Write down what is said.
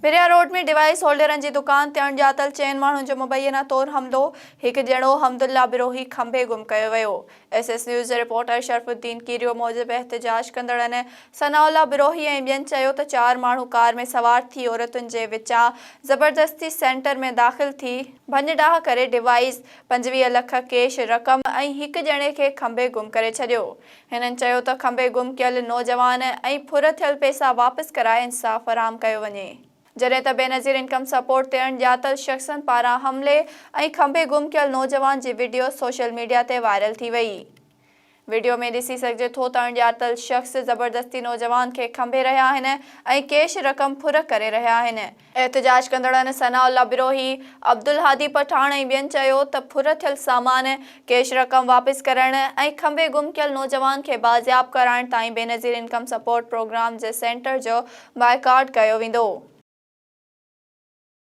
ڀريا road ۾ device هولڊرن جي دڪان تي اڻڄاتل چئن ماڻهن جو مبينا طور حملو، هڪ ڄڻو حمدالله بروهي کنڀي گم ڪيو ويو. ايس ايس نيوز جي رپورٽر شرف الدين ڪيريو موجب احتجاج ڪندڙن ثناء الله بروهي ۽ ٻين چيو ته چار ماڻهو ڪار ۾ سوار ٿي عورتن جي وچان زبردستي سينٽر ۾ داخل ٿي ڀڃ ڊاهه ڪري ڊوائيس، 25 لک ڪيش رقم ۽ هڪ ڄڻي کي کنڀي گم ڪري ڇڏيو. هنن چيو ته کنڀي گم ڪيل نوجوان ۽ ڦر ٿيل پئسا واپس ڪرائي انصاف فراهم ڪيو وڃي. جڏهن ته بينظير انڪم سپورٽ تي اڻڄاتل شخصن پاران حملي ۽ کنڀي گم ڪيل نوجوان جي وڊيو سوشل ميڊيا تي وائرل ٿي وئي. وڊيو ۾ ڏسي سگهجي ٿو ته اڻڄاتل شخص زبردستي نوجوان کي کنڀي رهيا آهن ۽ ڪيش رقم ڦر ڪري رهيا آهن. احتجاج ڪندڙن ثناء الله بروهي، عبدالهادي پٺاڻ ۽ ٻين چيو ته ڦر ٿيل سامان، ڪيش رقم واپس ڪرڻ ۽ کنڀي گم ڪيل نوجوان کي بازياب ڪرائڻ تائين بينظير انڪم سپورٽ پروگرام جي سينٽر جو بائيڪاٽ ڪيو ويندو.